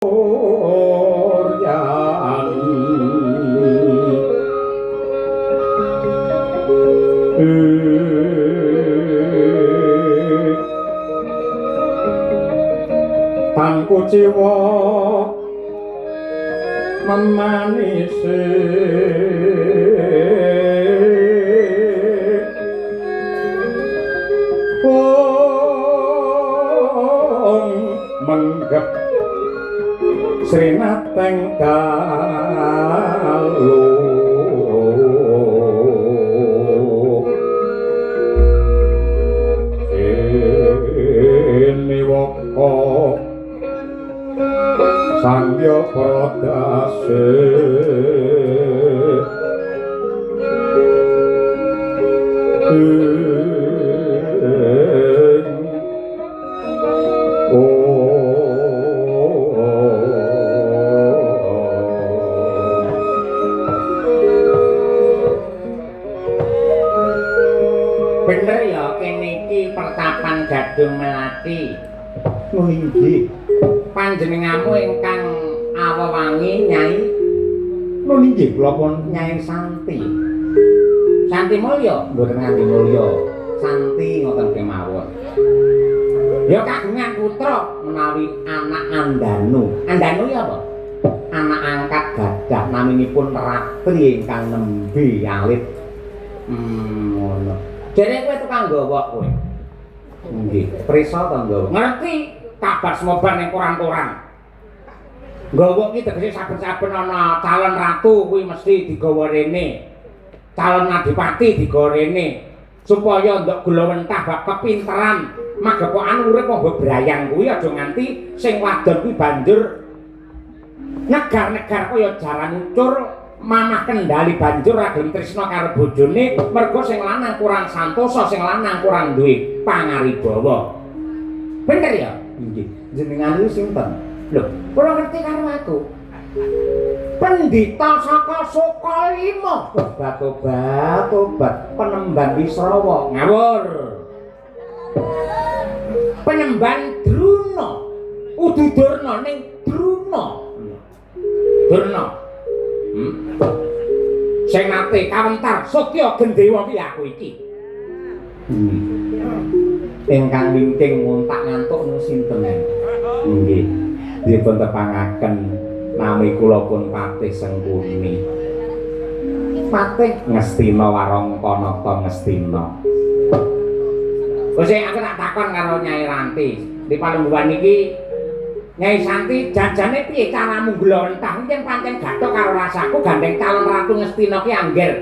Kasuryan. Tan kuciwa memanise ong menggep srinateng dalu siniwaka sandya pradase. Bener ya kene iki pertapan Gadung Melati. Oh inggih. Panjenenganmu ingkang awewangi Nyai. Nun inggih kula pun Nyai Santi. Santi Mulya, mboten nganti mulya. Santi ngoten kemawon. Ya kagungan putra menawi anak Andanu. Andanu ya apa? Anak angkat gadah naminipun Ratri ingkang nembe alit. Ngono. Jere kowe tukang gowok kowe. Nggih, prisa to nggawa. Ngerti kabar semoban ning koran-koran. Gowok ki tegese saben-saben ana calon ratu kuwi mesti digawa rene. Calon adipati digawa rene supaya ndok gula wentah bab kepinteran magepokan urip apa brayang kuwi aja nganti sing wadon kuwi banjur negar-negar kaya jaran ucur mamah kendali banjur ra gelem tresna karo bojone mergo sing lanang kurang santosa, sing lanang kurang duwe pangaribawa. Bener ya? Nggih. Jenengan niku sinten? Lho, ora ngerti karo aku. Pendhita saka Sukalima. Tobat tobat tobat penemban Wisrawa. Ngawur. Penemban Druna. Udu Durna ning Druna. Durna. Sing nate kawentar Sukya Gendewa ki aku iki. Ingkang wingking nguntak ngantuk niku sinten? Nggih. Dipun tepangaken nami kula pun Patih Sengkuni. Patih Ngastina Warangka Nata Ngastina. Wis aku tak takon karo Nyai Ranti. Di palungguhan iki Nyai Santi jajane piye caramu gula wentah? Yen pancen gathuk karo rasaku gandeng calon ratu Ngastina ki angger.